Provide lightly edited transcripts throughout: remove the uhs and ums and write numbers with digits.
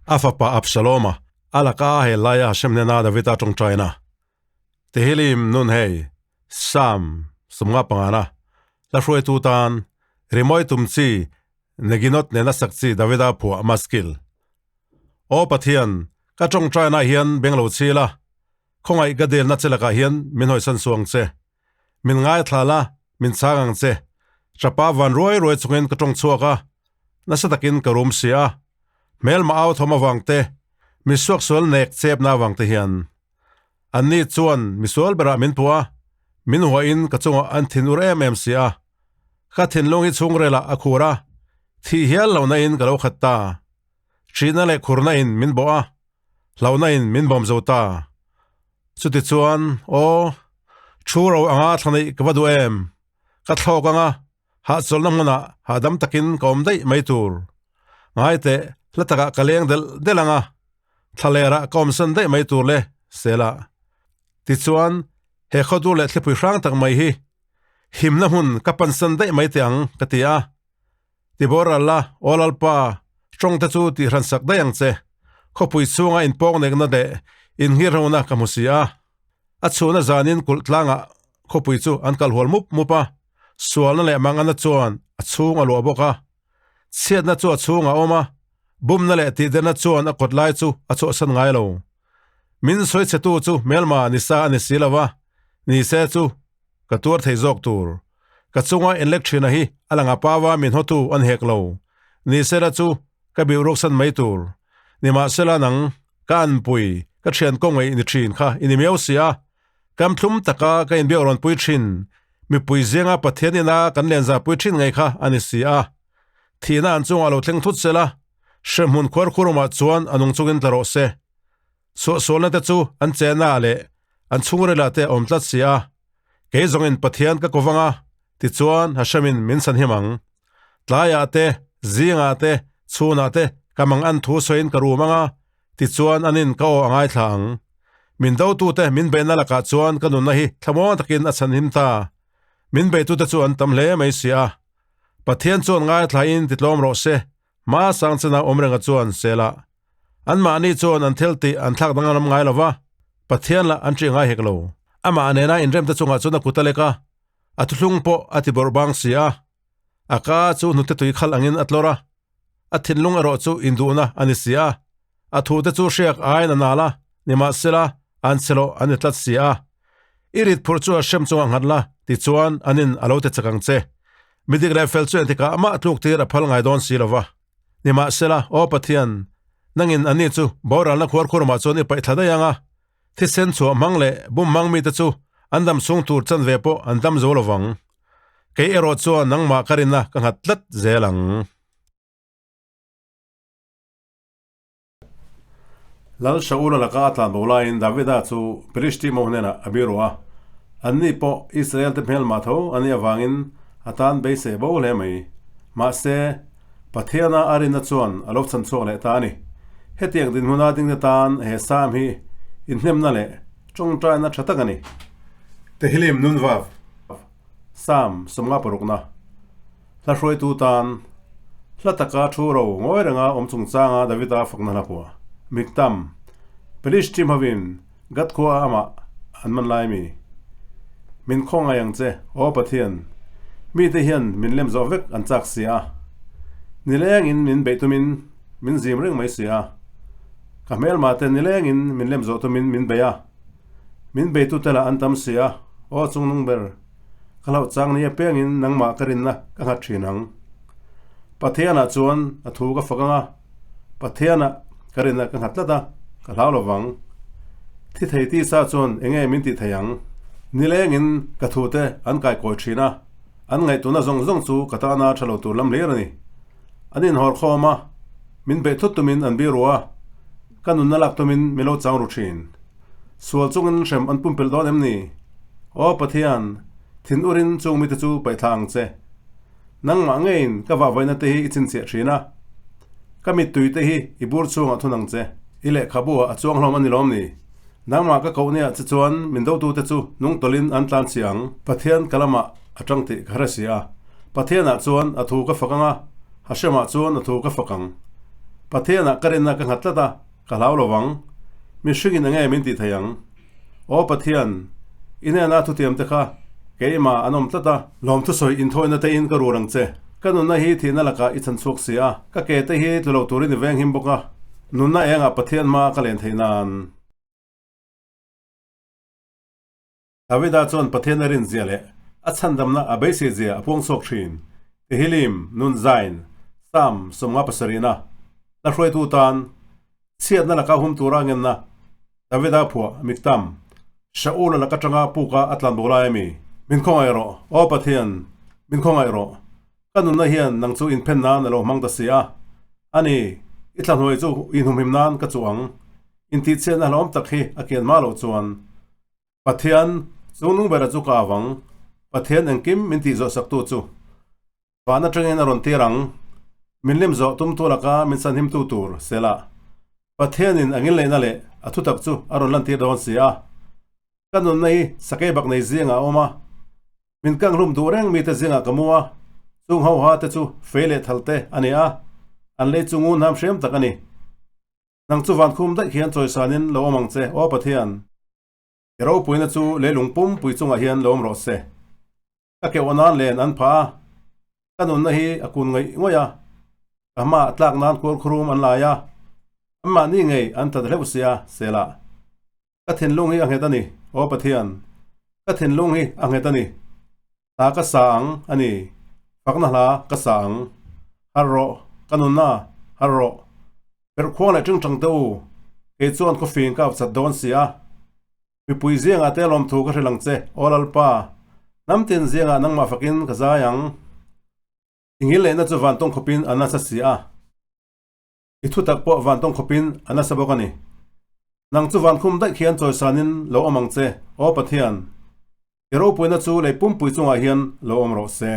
A fapa Absaloma a laka a hel laia Hashem hnena Davida tawngtaina Tehillim nun hei Psalm 55 hla hruaitu tan rimawi tum chi Neginot nena sak chi Davida phuah Maskil. Aw Pathian, ka tawngtaina hian beng lo chil a, khawngaih ka delna che lakah hian min hawisan suang che. Min ngaithla la, min chhang ang che. Ṭapa van ruai ruai chungin ka ṭawng chhuak a, nasa takin ka rum si a. Hmelma au thawm avang te, mi suaksual nek chepna avang te hian. Anni chuan misual berah min puh a, min huahin ka chungah an thin ur em em si a. Ka thinlung hi chhungrelah a khur a, thih hial lohna in ka lo khat ta. Ṭhihna leh khurna in min bawh a, hlauhna in min bawm zo ta. Chutichuan, aw, thu ro anga thla neih ka va duh em? Ka thlawk anga hahchawlhna hmunah hahdam takin ka awm daih mai tur. Ngai teh, hla takah ka leng delh delh anga thla lerah ka awmsan daih mai tur le, Sela. Tichuan, he khawdur leh thlipui hrang tak mai hi himna hmun ka pansan daih mai teh ang, ka ti a. Tibor a la, Aw Lalpa, tawng te chu tih hran sak daih ang che. Khawpui chhunga inpawng nekna leh inngirhona ka hmu si a. A chhuna zanin kulh tlangah khawpui chu an kal hual mup mup a, sualna leh mangana chuan a chhung a luah bawk a. Chhiatna chu a chhungah a awm a, bumna leh tihderna chuan a kawt lai chu a chhuahsan ngai lo. Min sawichhetu chu hmelma ni sa a ni si lo va, ni se chu ka tuar thei zawk tur. Ka chunga inlek thina hi a lang a pawa min hawtu an hek lo. Ni sela chu ka biu ruksan mai tur. Nimahsela nang, ka anpui, ka thian kawngaih ni thin kha i ni miau si a. Kam thlum taka ka inbiak rawn pui thin, mipui zinga Pathian ina kan lenza pui thin ngei kha a ni si a. Thihna an chungah lo thleng thut sela, hremhmun khuarkhurum-ah chuan a nung chungin tla rawh se. Suahsualna te chu an chena leh an chhungrila te a awm tlat si a, kei zawngin Pathian ka kawvang a, tichuan Hashemin min chhan him ang. Tlaiah te, zingah te, chhunah te ka mang an thu sawiin ka rum ang a, tichuan anin ka aw a ngaithla ang. Min dotute min beihna lakah chuan ka nunna hi thlamuang takin a chhan him ta. Min beitute chu an tam hle mai si a. Pathian chuan ngaithlain titlawm rawh se, Hma sang chena awm renga chuan sela anmahni chuan an thil tih an thlak danglam ngai lo va, Pathian lah an ṭih ngai hek lo. Amah nena inremte chungah chuan a kut a lek a, a thuthlung pawh a ti bawrh bang si a. A ka chu hnute tui khalh angin a tlawr a, a thinlung erawh chu induhna a ni si a. A thute chu hriak aiin a nal a, nimahsela an chhe loh an ni tlat si a. I rit phurh chu a hrem chungah nghat la, tichuan anin a lo ti chak ang che. Mi dik leh fel chu engtikah mah tluk tir a phal ngai dawn si lo va. Nimahsela, Aw Pathian, nangin anni chu boralna khuarkhurumah chuan i paih thla daih ang a, thisen chhuah hmang leh bum hmang mite chu an dam chhung tur chanve pawh an dam zo lo vang. Kei erawh chuan nangmah ka rinna ka nghat tlat zel ang. Lal Shaula laka a tlan bo laiin Davida chu Philistine ho hnenah a biru a, anni pawh Israel-te hmelmah tho a nih avangin a tan beisei bo hle mai. Mahse, Pathiana a rinna chuan a lo chhan chhuak leh ta a ni. Hetiang dinhmuna dingte tan he Psalm hi inhnemna leh tawngtaina tha tak a ni. Tehillim Nunvav, Psalm 56. Hla hruaitu tan hla taka thu ro ngawi renga awm chungchanga Davida fakna hla pawh Miktam, Pelishtim hovin Gath khua amah an man lai mi. Min khawngaih ang che, Aw Pathian, mite hian min lem zawh vek an chak si a. Nilengin min beih tumin min zim reng mai si a. Ka hmelmah te nilengin min lem zawh tumin min bei a. Min beitute lah an tam si a, Aw chungnung ber. Ka hlauh chang ni apiangin nangmah ka rinna ka nghat thin ang. Pathianah chuan a thu ka fak ang a, Pathianah ka rinna ka nghat tlat a, ka hlau lo vang. Thi thei tisa chuan eng nge min tih thei ang? Nilengin ka thute an kaikawi thin a, an ngaihtuahna zawng zawng chu ka tana tha lo tur lam hlir a ni. An inhawr khawm a, min beih thut tumin an biru a, ka nunna lak tumin min lo chang ru thin. Sual chungin hrem an pumpelh dawn em ni? Aw Pathian, thin urin chung mite chu paihthla ang che. Nangmah ngeiin ka vahvaihna te hi i chhinchhiah thin a. Ka mittui te hi i bur chhungah thun ang che. I lehkhabu ah a chuang hlawm a ni lawm ni? Nangmah ka koh nia che chuan min dotute chu nung tawlhin an tlan chhi ang. Pathian ka lamah a tang tih ka hre si a. Pathianah chuan a thu ka fak ang a, Hashemah chuan a thu ka fak ang. Pathianah ka rinna ka nghat tlat a, ka hlau lo vang. Mihringin enge min tih thei ang? Aw Pathian, i hnena thutiam te kha keimah an awm tlat a. Lawmthusawi inthawina te in ka rul ang che. Ka nunna hi thihna lakah i chhan chhuak si a, ka ke te hi tlu lo turin i venghim bawk a, nunna engah Pathian hma ka len theih nan. Davida chuan Pathian a rinzia leh a chhandamna a beiseizia a puang chhuak thin. Tehillim, Nun Zain, Psalm 57, La hruaitu tan chhiatna laka hum tura ngenna Davida phuah Miktam, Shaula laka tanga puka a tlan bo lai a mi? Min khawngaih rawh, Aw Pathian, min khawngaih rawh. Ka nunna hian nang chu inphen nan a lo hmang ta si a. A ni, i thlahnuai chu inhumhim nan ka chuh ang. Intihchhiatna hlauhawm tak hi a kian hma loh chuan. Pathian, chungnung bera chu ka avang, Pathian engkim min tih zawh saktu chu van atangin a rawn tir ang, min lim zawh tumtu laka min sanhimtu tur sela Pathianin a ngilneihna leh a thutak chu a rawn lantir dawn si a. Ka nunna hi sakei bak nei zingah a awm a, min kanghlum duh reng mite zingah ka mu a, chung ho ha te chu fei leh thal te a ni a, an lei chu ngun hnam hriam tak a ni. Nang chu van khum daih khian chawisanin lo awm ang che, Aw Pathian. I ropuina chu leilung pumpui chungah hian lo awm rawh se. Ka keuh nan len an phah a, ka nunna hi a kun ngaih ngawih a, ka hmaah tlak nan kualkhurum an lai a, anmahni ngei an tlat hleuh sia, Selah. Ka thinlung hi a nghet a ni, Aw Pathian, ka thinlung hi a nghet a ni. Hla ka sa ang a ni, fakna hla ka sa ang. Harh rawh, ka nunna, harh rawh. Perh khuang leh ṭingṭang te u, kei chuan khawfing ka up chat dawn si a. Mipui ziangah te lawmthu ka hrilh ang che, Aw Lalpa, hnam tin ziangah nangmah fakin ka zai ang. I ngil lehna chu vantawng khawpin a nasa si a. I thutak pawh vantawng khawpin a nasa bawk a ni. Nang chu vankhum daih khian chawisanin lo awm ang che, Aw Pathian. I ropuina chu lei pumpui chungah hian lo awm rawh se.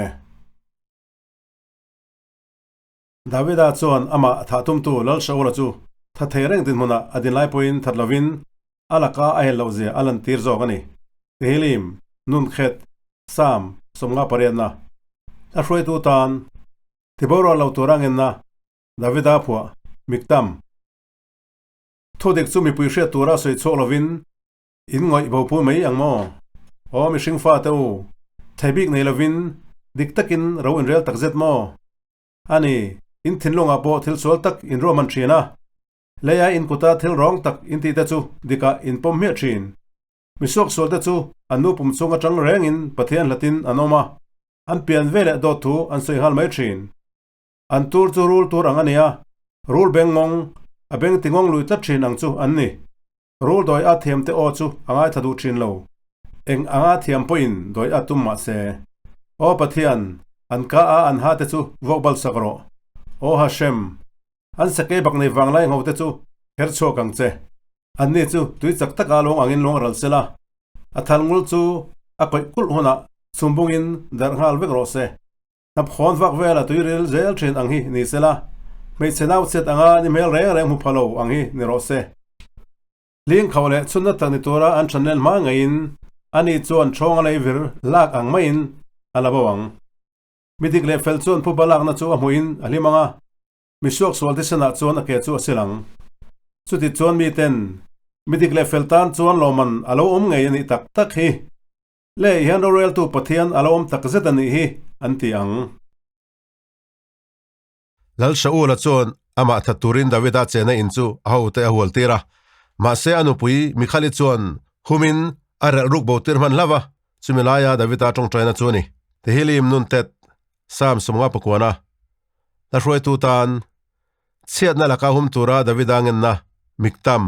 Davida chuan amah thah tumtu Lal Shaula chu tha thei reng dinhmunah a din lai pawhin that lovin a laka a hel lohzia a lantir zawk a ni. Tehillim, Nunkhet, Psalm, 58. A hruaitu tan tiboral lo tura ngenna Davida phuah Miktam. Thudik chu mipui hriat tura sawi chhuak lovin In ngawih bo pu mai ang maw? Aw mihring fate u, thei bik nei lovin dik takin ro inrel tak zet maw? A ni, in thinlungah pawh thil sual tak in ruahman thin a, leia in kuta thil rawng tak in tihte chu dikah in pawm hmiah thin. Misuak sualte chu an nu pum chung atang rengin Pathian hlatin an awm a, an pian veleh dawt thu an sawi nghal mai thin. An tur chu rul tur ang a ni a, rul beng ngawng, a beng ti ngawng lui tlat thin ang chu an ni. Rul dawi a thiam te aw chu a ngaithla duh thin lo. Eng anga thiam pawhin dawi a tum mah se. Aw Pathian, an ka a an ha te chu vuak bal sak rawh. Aw Hashem, an sakei bak nei vanglai ngho te chu kher chhuak ang che. Anni chu tui chak taka lawng angin lawng ral sela, a thal ngul chu a kawih kulh hunah chhumbungin darh nghal vek rawh se. Hnapkhawn vak vela tui ril zel thin ang hi ni sela, hmeichhe nau chhiat anga ni hmel reng reng hmu pha lo ang hi ni rawh se. Hling khauh leh chhunna tak ni tura an than len hma ngeiin ani chuan ṭhawnga lei vir lak ang maiin a la bo ang. Mi dik leh fel chuan phuba lakna chu a hmuhin a hlim ang a, mi suaksual thisenah chuan a ke chu a sil ang. Chuti chuan miten mi dik leh fel tan chuan lawmman a lo awm ngei a nih tak tak hi. Leh hian roreltu Pathian a lo awm tak zet a nih hi, an ti ang. Lal Shaula chuan amah that turin Davida chena in chu a hote a hual tir a. Mahse a nupui Mikhali chuan humin a relh ruk bo tir hman hlauh a, chumi laia Davida tawngtaina chu a ni. Tehillim nun tet Psalm 59 hla hruaitu tan chhiatna laka hum tura Davida ngenna Miktam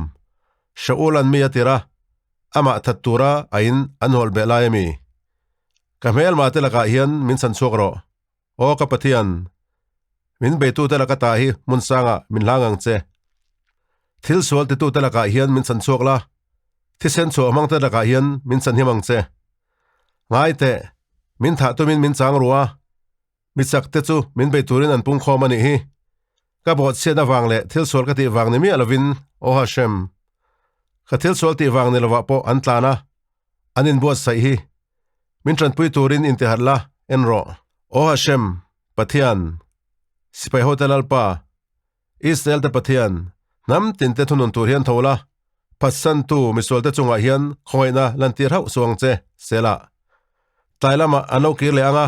Shaula'n mi a tir a, amah that tura a in an hawl beh lai a mi? Ka hmelma te lakah hian min chhan chhuak rawh. Aw ka Pathian, min beitute laka ta hi hmun sangah min hlang ang che. Thil sual titute lakah hian min chhan chhuak la, thisen chhuah hmangte lakah hian min chhan him ang che. Ngai teh, min thah tumin min chang ru a, mi chak te chu min bei turin an pungkhawm a nih hi. Ka bawhchhiat avang leh thil sual ka tih vang ni miah lovin, Aw Hashem, ka thil sual tih vang ni lovah pawh an tlan a, an inbuatsaih hi. Min tanpui turin intiharh la, en rawh. Aw Hashem, Pathian, Sipai hote Lalpa. Israel te Pathian, hnam tinte thunun tur hian tho la, phatsantu misualte chungah hian khawngaihna lantir hauh suh ang che, Selah. Tlai lamah an lo kir leh ang a,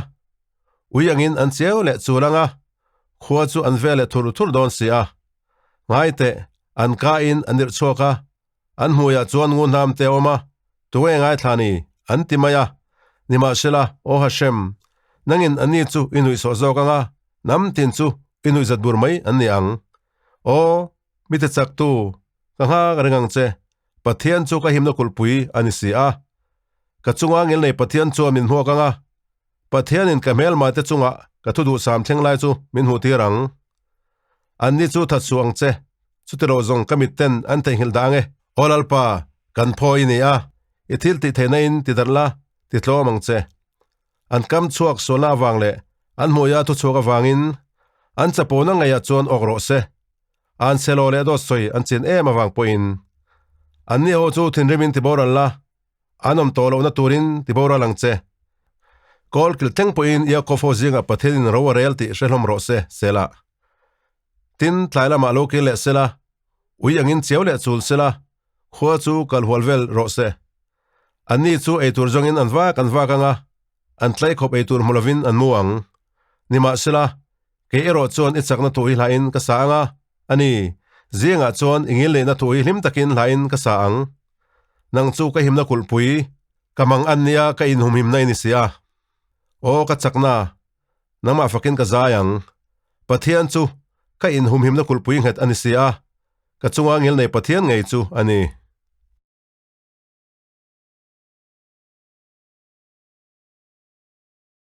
ui angin an chiau leh chul ang a, khua chu an vel leh thur thur dawn si a. Ngai teh, an ka in an irh chhuak a, an hmuiah chuan ngu hnam te a awm a, tunge ngaithla ni? an ti mai a. Nimahsela, Aw Hashem, nangin anni chu i nuihsawh zawk ang a, hnam tin chu i nuihzat bur mai an ni ang. Aw, mi ti chaktu, ka nghak reng ang che, Pathian chu ka himna kulhpui a ni si a. Ka chunga ngilnei Pathian chuan min hmuak ang a, Pathianin ka hmelmate chungah ka thu duhsam thleng lai chu min hmuhtir ang. Anni chu that suh ang che, chutilo zawng ka mitten an theihnghilh dah ang e. Aw Lalpa, kan phaw i ni a, i thil tih theihna in ti darh la, ti tlawm ang che. An kam chhuak sualna avang leh an hmuia thu chhuak avangin an chapona ngeiah chuan awk rawh se. An chhelo leh dawt sawi an chin em avang pawhin anni ho chu thinrimin ti boral la, an awm tawh lohna turin ti boral ang che. Kawl kilh thleng pawhin Yaakov ho zingah Pathianin ro a rel tih hre hlawm rawh se, Selah. Tin, tlai lamah lo kir leh sela, ui angin chiau leh chul sela, khua chu kal hual vel rawh se. Anni chu eitur zawngin an vak an vak ang a, an tlai khawp eitur hmu lovin an mu ang. Nimahsela, kei erawh chuan i chakna thu hi hlain ka sa ang a, a ni, zingah chuan i ngilneihna thu hi hlim takin hlain ka sa ang. Nang chu ka himna kulhpui, ka mang an nia ka inhumhimna i ni si a. Aw ka chakna, nangmah fakin ka zai ang. Pathian chu ka inhumhimna kulhpui nghet a ni si a, ka chunga ngilnei Pathian ngei chu a ni.